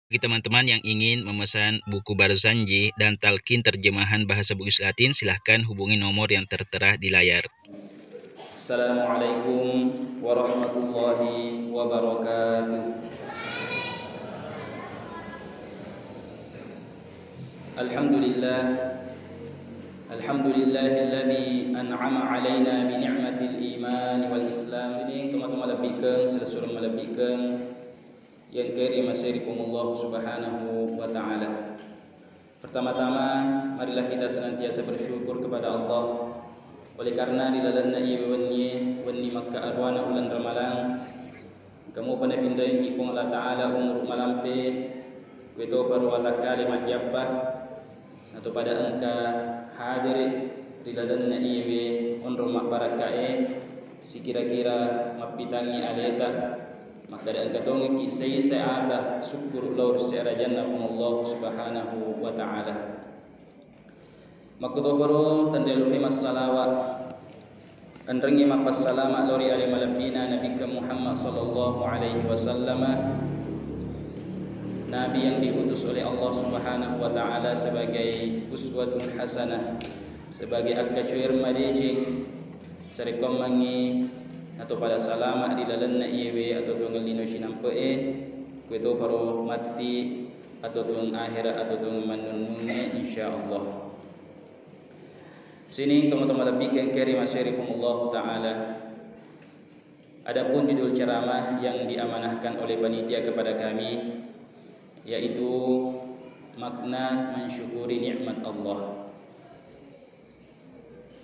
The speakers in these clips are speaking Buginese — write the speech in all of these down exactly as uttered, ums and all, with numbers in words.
Bagi teman-teman yang ingin memesan buku Barzanji dan talqin terjemahan bahasa Bugis Latin, silahkan hubungi nomor yang tertera di layar. Assalamualaikum warahmatullahi wabarakatuh. Alhamdulillah. Alhamdulillahilladzi an'ama alaina bi ni'matil iman wal islam. Ini teman-teman lebihkan, selesur lebihkan. Yang keri maseri Allah Subhanahu wa Ta'ala. Pertama-tama, marilah kita senantiasa bersyukur kepada Allah oleh karena ri lalenna iye wennie, wenni makka aruana uleng Ramalang, engka mupa napinrengki Puang Allah Ta'ala umuru malampe, kue tofa ruwa takkale majjappa, atau pada engka hadere ri lalenna iyewe onrong mabbarakkae, sikira-kira mappitangngi aleta, makkada engka tongekki sei-sei ata sukkuru lao ri searajanna Puang Allah Subhanahu wa Ta'ala. Makkutoparo tenrialufe massalawa enrengnge mappassalama lao ri ale malebbina Nabikkeng Muhammad sallallahu alaihi wasallama, Nabi yang diutus oleh Allah Subhanahu wa Ta'ala sebagai uswatun hasanah, sebagai akkacuereng madeceng, sarekkoammengngi atau pada salama di lalenna iyewe atau tongeng lino sinampe'e, kue tofaro matti atau tongeng ahera atau tongeng mannunungnge, insyaallah. Sining tomatoa malebbi'keng keri maserikumullahu ta'ala. Adapun judul ceramah yang diamanahkan oleh panitia kepada kami, yaitu makna mensyukuri nikmat Allah.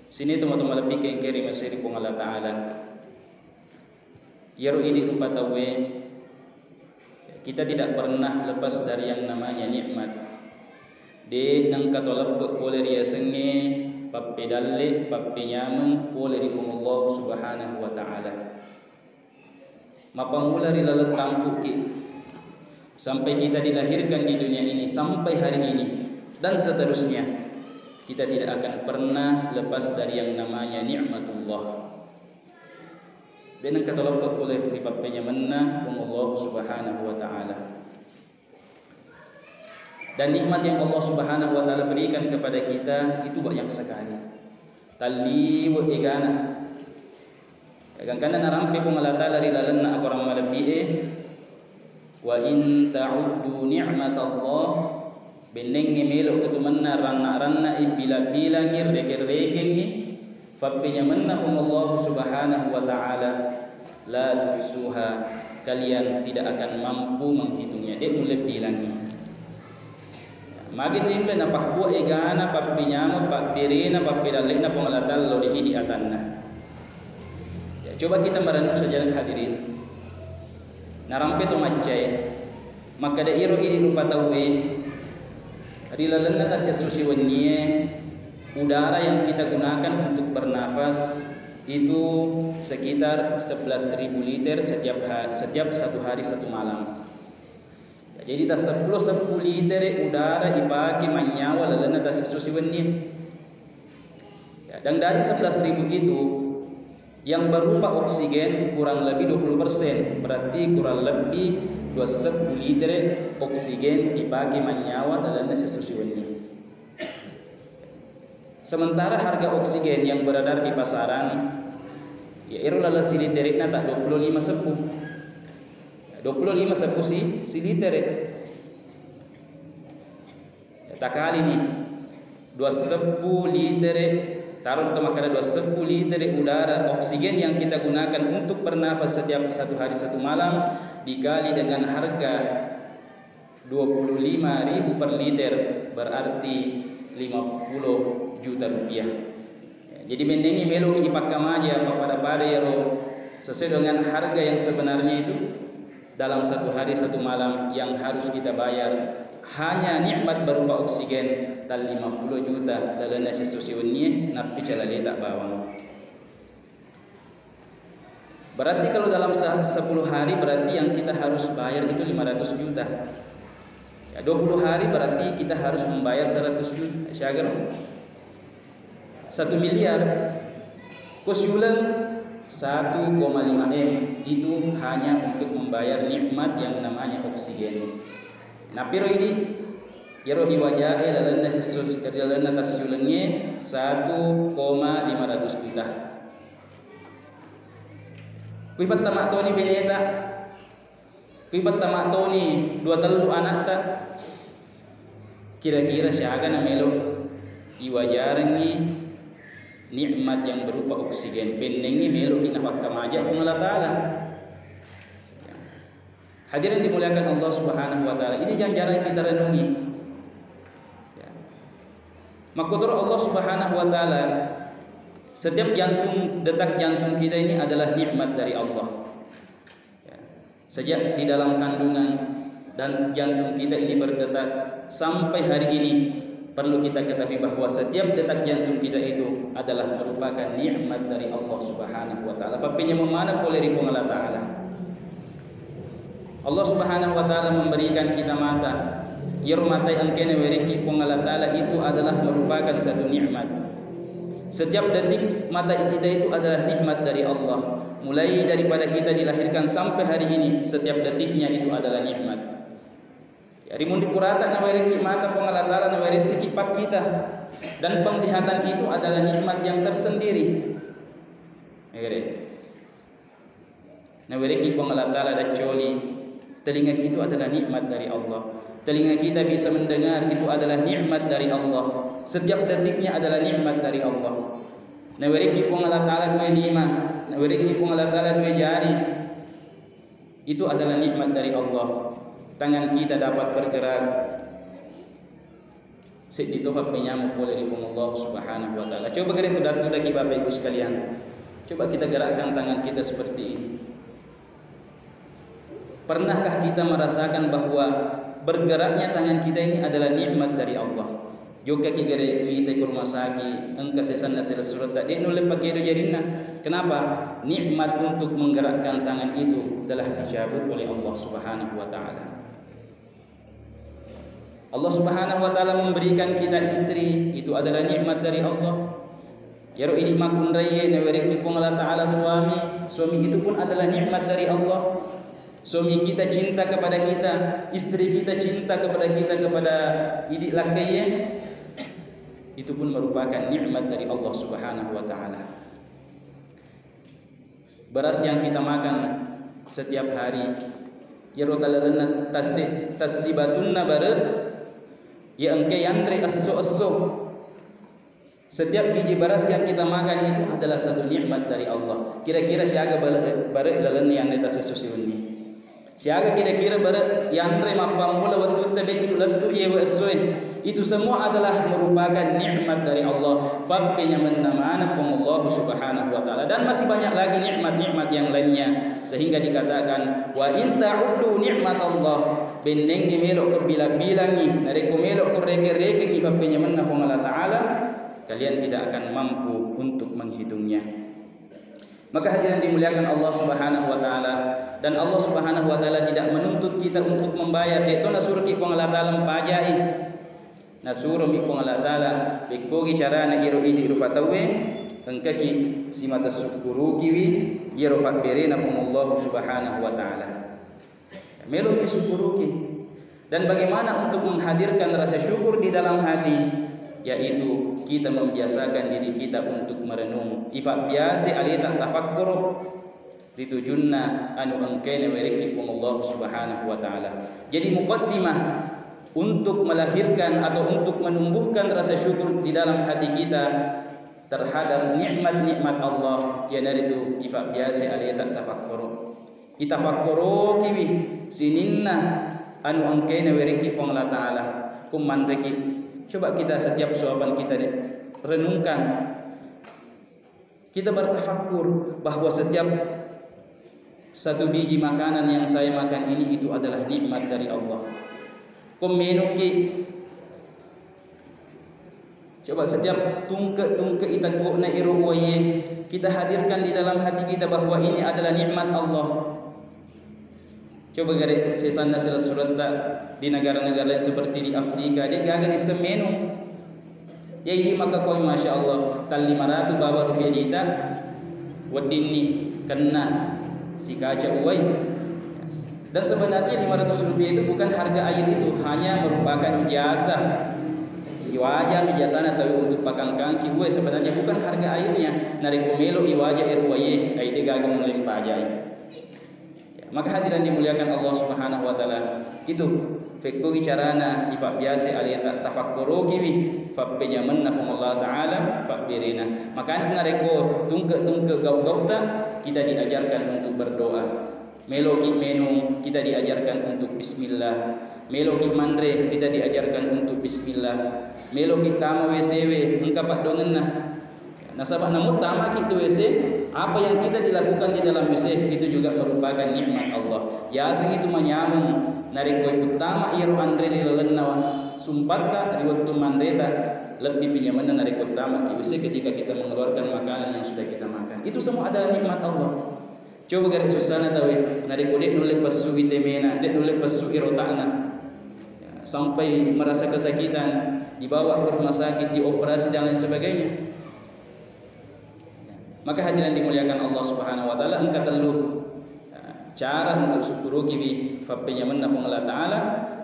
Sining tomatoa malebbi'keng keri maseri Puang Allah Ta'ala. Iyaro idi rupa tauwe, kita tidak pernah lepas dari yang namanya nikmat. De nengka to leppe pole riasengnge pappedalle, pappenyameng pole ri Puang Allah Subhanahu wa Ta'ala. Mappammula ri laleng tampukki, sampai kita dilahirkan di dunia ini, sampai hari ini, dan seterusnya, kita tidak akan pernah lepas dari yang namanya nikmatullah. De nengka to leppe pole ri pappenyamenna Puang Allah Subhanahu wa Ta'ala. Dan nikmat yang Allah Subhanahu wa Ta'ala berikan kepada kita itu banyak sekali. Talliwe egana. Gangkanna narampe Puang Allah Ta'ala ri lalenna akorang malebbi'e, "Wa in ta'uddu ni'matallah," bennengnge melo ketumenna ranna-ranna ibbilang-bilangi, rekeng-rekengngi, fappenyamenna Puang Allah Subhanahu wa Ta'ala, "La tuhsuha," kalian tidak akan mampu menghitungnya. De mulle bilangi. Magi timpe napakkua egana, pappenyameng, pabberena, pappedallena Puang Allah Ta'ala lao ri idi atanna. Ya, coba kita merenung saja, hadirin. Narampe to maccae. Makkeda iro idi rupa tauwe, ri lalenna tasessosi wennie, udara yang kita gunakan untuk bernafas itu sekitar sebelas ribu liter setiap ha-, setiap satu hari satu malam. Ya, jadi tasseppulo seppulo litere udara ipake mannyawa lalenna tasessosi wennie. Ya, dan dari sebelas ribu itu, yang berupa oksigen kurang lebih dua puluh persen, berarti kurang lebih dua seppulo litere oksigen ipake mannyawa lalenna sessosi wenni. Sementara harga oksigen yang beredar di pasaran, ya, ero laleng silitere'na ta dua puluh lima sebbu. Dua puluh lima sebbu si, silitere. Ya, takalini, dua sebbu litere, taruh to makkeda dua sebbu litere udara oksigen yang kita gunakan untuk bernafas setiap satu hari satu malam dikali dengan harga dua puluh lima ribu per liter, berarti lima puluh juta rupiah. Ya, jadi mennengngi meloki ipakkamaja pappada-pada iyaro sesuai dengan harga yang sebenarnya itu dalam satu hari satu malam yang harus kita bayar hanya nikmat berupa oksigen tal lima puluh juta lalenna sessosi wennie nappi calaleta bawang. Berarti kalau dalam se-, sepuluh hari berarti yang kita harus bayar itu lima ratus juta. Ya, dua puluh hari berarti kita harus membayar seratus juta. Siaga ro? Satu miliar. Ko siuleng satu koma lima M itu hanya untuk membayar nikmat yang namanya oksigen. Napiro idi, iyaro iwajae lalenna sissu-, lalenna tassiulengnge satu koma lima ratus juta. Kui pattama toni beneta, kui pattama toni dua tellu anakta, kira-kira siaga na melo iwajarengngi nikmat yang berupa oksigen, bennengngi meloki nafakkamaja Puang Allah Ta'ala. Hadirin dimuliakan Allah Subhanahu wa Ta'ala, ini yang jarang kita renungi. Ya. Makkotoro Allah Subhanahu wa Ta'ala, setiap jantung, detak jantung kita ini adalah nikmat dari Allah. Ya. Sejak di dalam kandungan dan jantung kita ini berdetak sampai hari ini, perlu kita ketahui bahwa setiap detak jantung kita itu adalah merupakan nikmat dari Allah Subhanahu wa Ta'ala. Pappenyameng maneng pole ri Puang Allah Ta'ala. Allah Subhanahu wa Ta'ala memberikan kita mata. Iyaro mata engkae nawerekki Puang Allah Ta'ala itu adalah merupakan satu nikmat. Setiap detik mata kita itu adalah nikmat dari Allah. Mulai daripada kita dilahirkan sampai hari ini, setiap detiknya itu adalah nikmat. Ya, rimunri purata nawerekki mata Puang Allah Ta'ala, naweressiki pakkita. Dan penglihatan itu adalah nikmat yang tersendiri. Ya, gede. Nawerekki Puang Allah Ta'ala daccoli, telinga itu adalah nikmat dari Allah. Telinga kita bisa mendengar, itu adalah nikmat dari Allah. Setiap detiknya adalah nikmat dari Allah. Nawerekki Puang Allah Ta'ala dua lima, nawerekki Puang Allah Ta'ala dua jari, itu adalah nikmat dari Allah. Tangan kita dapat bergerak. Seddi topa penyameng pole ri Puang Allah Subhanahu wa Ta'ala. Coba gere tudang-tudangki Bapak Ibu sekalian. Coba kita gerakkan tangan kita seperti ini. Pernahkah kita merasakan bahwa bergeraknya tangan kita ini adalah nikmat dari Allah? Jokkaki gere mitai ke rumah sakit, engka sesanna silessuretta, de nulle pakedo jarinna. Kenapa? Nikmat untuk menggerakkan tangan itu telah dicabut oleh Allah Subhanahu wa Ta'ala. Allah Subhanahu wa Ta'ala memberikan kita istri, itu adalah nikmat dari Allah. Iyaro idi makkunraiye nawerekki Puang Allah Ta'ala suami, suami itu pun adalah nikmat dari Allah. Suami kita cinta kepada kita, istri kita cinta kepada kita, kepada idi lakkaiye, itu pun merupakan nikmat dari Allah Subhanahu wa Ta'ala. Beras yang kita makan setiap hari, iyaro talalenna tassi-, tassibatunna bare, iya engka yanre esso-esso. Setiap biji beras yang kita makan itu adalah satu nikmat dari Allah. Kira-kira siaga bale-, bare lalenna yanre tassesso siwenni? Siaga kira-kira bare yanre mappammula wettutta beccu lettu iyewe essoe? Itu semua adalah merupakan nikmat dari Allah. Pappenyamenna maneng Puang Allah Subhanahu wa Ta'ala. Dan masih banyak lagi nikmat-nikmat yang lainnya. Sehingga dikatakan, "Wa in ta'uddu ni'matallah." Bennengngi melo ko bilang-bilangi, narekko melo ko reke-rekengi pappenyamenna Puang Allah Ta'ala, kalian tidak akan mampu untuk menghitungnya. Maka hadirin dimuliakan Allah Subhanahu wa Ta'ala, dan Allah Subhanahu wa Ta'ala tidak menuntut kita untuk membayar, de to nasuroki Puang Allah Ta'ala mpajai. Nasuromi Puang Allah Ta'ala, pekkogi carana iyaro idi rufa tauwe, engkaki simata sukkurukiwi iyaro fabberena Puang Allah Subhanahu wa Ta'ala. Meloki sukkuruki. Dan bagaimana untuk menghadirkan rasa syukur di dalam hati? Yaitu kita membiasakan diri kita untuk merenung. Ipabbiasa aleta tafakkoro ri tujunna anu engkae nawerekki Puang Allah Subhanahu wa Ta'ala. Jadi, mukaddimah untuk melahirkan atau untuk menumbuhkan rasa syukur di dalam hati kita terhadap nikmat-nikmat Allah, iyanaritu ipabbiasa aleta tafakkoro. Itafakkorokiwi sininna anu engkae nawerekki Puang Allah Ta'ala. Ko manreki, coba kita setiap suapan kita de-, renungkan. Kita bertafakkur bahwa setiap satu biji makanan yang saya makan ini itu adalah nikmat dari Allah. Ko menuki, coba setiap tungke-tungke itakko'na iro uwaiye, kita hadirkan di dalam hati kita bahwa ini adalah nikmat Allah. Coba gare sesanna silessuretta di negara-negara lain seperti di Afrika, de gaga disseng menu. Ya, ini maka koi, masya Allah, tallimaratu bawang rupiah dita, weddinni kenna sikaca uwai. Dan sebenarnya lima ratus rupiah itu bukan harga air itu, hanya merupakan jasa. Iwaja mi jasana tau untuk pakangkangki uwe, sebenarnya bukan harga airnya. Narekko melo iwaja ero uwae, ai de gaga mulle pajai. Ya, maka hadirin dimuliakan Allah Subhanahu wa Ta'ala, itu fekkogi carana ipabbiasa aleta tafakkorokiwi fappenyamenna Puang Allah Ta'ala, fabberena. Makanya narekko tungke-tungke gau-gauta, kita diajarkan untuk berdoa. Meloki menung, kita diajarkan untuk bismillah. Meloki manre, kita diajarkan untuk bismillah. Meloki tama W C we, engka paddoangenna. Nasaba namuttamaki tu W C, apa yang kita dilakukan di dalam W C itu juga merupakan nikmat Allah. Yaseng itu manyameng, narekko iputtama iyaro anre ri lalenna sumpatta ri wettu manreta, lebbi pinyamenna narekko tamaki W C ketika kita mengeluarkan makanan yang sudah kita makan. Itu semua adalah nikmat Allah. Coba gare sussana tauwe, narekko de nulle pessu itemena, de nulle pessu irotana, ya, sampai merasa kesakitan, dibawa ke rumah sakit, dioperasi dan lain sebagainya. Ya. Maka hadirin dimuliakan Allah Subhanahu wa Ta'ala, engka tellu, ya, cara untuk sukkurukiwi fappenyamenna Puang Allah Ta'ala.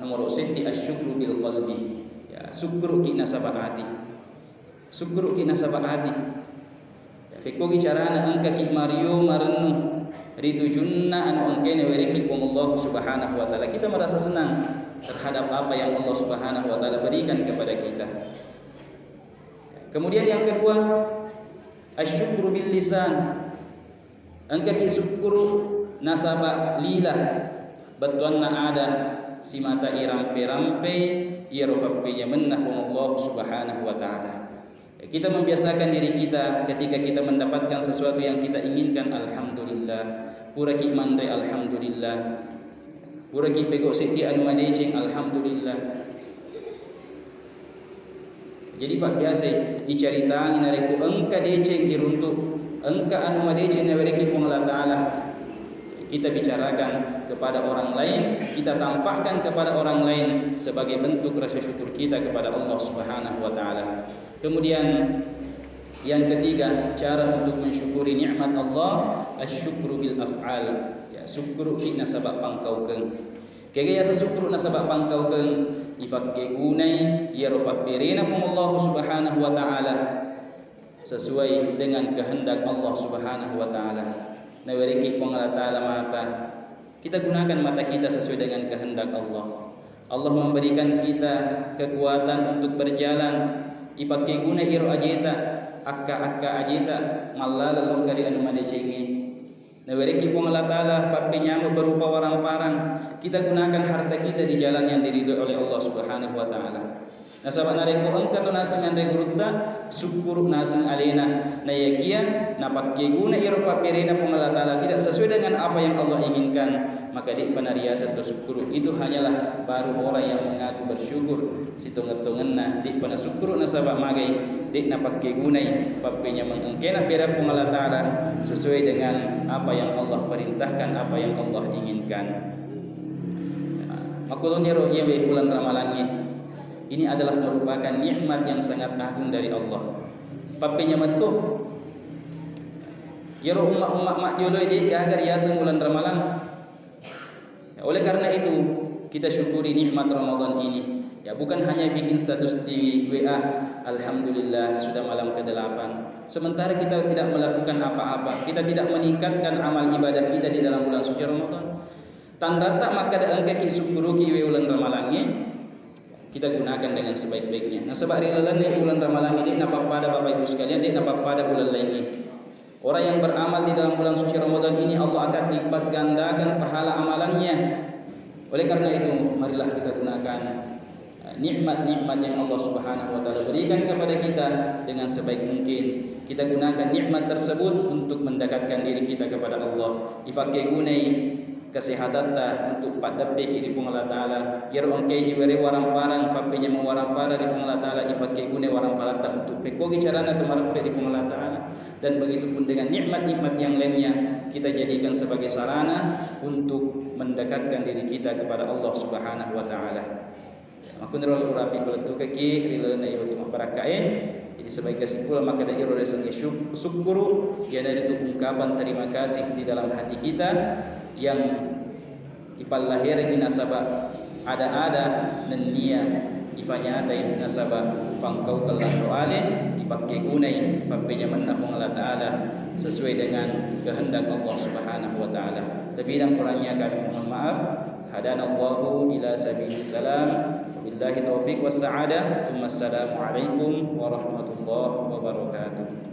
Nomoro seddi, asyukru bil qalbi. Ya, sukkuruki nasaba ati. Sukkuruki nasaba ati. Ya, fekkogi carana engkaki mario marennu ri tujunna anu engkae nawerekki Puang Allah Subhanahu wa Ta'ala. Kita merasa senang terhadap apa yang Allah Subhanahu wa Ta'ala berikan kepada kita. Kemudian yang kedua, asyukru bil lisan. Engkaki sukkuru nasaba lila bettuanna ada simata irampe-rampei iyaro fappenyamenna Puang Allah Subhanahu wa Ta'ala. Kita membiasakan diri kita ketika kita mendapatkan sesuatu yang kita inginkan, alhamdulillah. Puraki manre, alhamdulillah. Puraki pegau seddi anu madeceng, alhamdulillah. Jadi, Pak, biasa icaritangi narekko engka deceng iruntu, engka anu madeceng nawerekki Puang Allah Ta'ala, kita bicarakan kepada orang lain, kita tampakkan kepada orang lain sebagai bentuk rasa syukur kita kepada Allah Subhanahu wa Ta'ala. Kemudian, yang ketiga, cara untuk mensyukuri nikmat Allah, asyukru bil af'al. Ya, sukkuruki nasaba pangkaukeng. Kega yaseng sukkuru nasaba pangkaukeng, ifakkegunai iyaro fabberena Puang Allah Subhanahu wa Ta'ala sesuai dengan kehendak Allah Subhanahu wa Ta'ala. Nawerekki Puang Allah Ta'ala mata, kita gunakan mata kita sesuai dengan kehendak Allah. Allah memberikan kita kekuatan untuk berjalan, ipakkeguna iro ajeta, akka-akka ajeta, mallala lokka ri anu madecengnge. Nawerekki Puang Allah Ta'ala pappenyameng berupa warang-parang, kita gunakan harta kita di jalan yang diridhoi oleh Allah Subhanahu wa Ta'ala. Nasaba narekko engka to naseng anre gurutta, sukkuru naseng alena. Nayakia napakkeguna iyaro pabberena Puang Allah Ta'ala tidak sesuai dengan apa yang Allah inginkan, maka de'pa nariaseng to sukkuru. Itu hanyalah baru orang yang mengaku bersyukur. Sitongeng-tongenna, de'pa nasukkuru nasaba magai, de' napakkegunai pappenyameng engkae nabbere Puang Allah Ta'ala sesuai dengan apa yang Allah perintahkan, apa yang Allah inginkan. Makkutoniro iyawe uleng ramalangnge. Ini adalah merupakan nikmat yang sangat agung dari Allah. Pappenyameng tu, iyaro umma-umma majjoloe de' gaga riaseng uleng ramalang. Ya, oleh karena itu, kita syukuri nikmat Ramadan ini. Ya, bukan hanya bikin status di W A, "Alhamdulillah, sudah malam kedelapan." Sementara kita tidak melakukan apa-apa, kita tidak meningkatkan amal ibadah kita di dalam bulan suci Ramadan. Tanratta makkada engkaki sukkuruki we uleng ramalangnge, kita gunakan dengan sebaik-baiknya. Nasaba ri lalenna uleng ramalangnge de' napappada, Bapak Ibu sekalian, de' napappada uleng laingnge. Orang yang beramal di dalam bulan suci Ramadan ini, Allah akan lipat gandakan pahala amalannya. Oleh karena itu, marilah kita gunakan, eh, nikmat-nikmat yang Allah Subhanahu wa Ta'ala berikan kepada kita dengan sebaik mungkin. Kita gunakan nikmat tersebut untuk mendekatkan diri kita kepada Allah. Ifakke gunai kesehatatta untuk paddeppeki ri Puang Allah Ta'ala. Iyaro engkae iwereng warang-parang, fappenyameng warang-parang ri Puang Allah Ta'ala, ipakkeguna warang-parangta untuk pekkogi carana tu mareppe ri Puang Allah Ta'ala. Dan begitu pun dengan nikmat-nikmat yang lainnya, kita jadikan sebagai sarana untuk mendekatkan diri kita kepada Allah Subhanahu wa Ta'ala. Makkuniro urapi kulettukaki ri lalenna iwettu mabbarakkae. Jadi sebagai kesimpulan, makkeda iro riasengnge syuk-, sukkuru, iyanaritu ungkapan terima kasih di dalam hati kita yang Ipallaherengngi nasaba ada-ada nennia ifanyatai nasaba fangkaukeng lanro ale, ipakkegunai pappejamenna Puang Allah Ta'ala sesuai dengan kehendak Allah Subhanahu wa Ta'ala. Lebih dan kurangnya kami mohon maaf. Hadanallahu ila sabilis salam. Wabillahi taufiq was sa'adah. Tsumma assalamualaikum warahmatullahi wabarakatuh.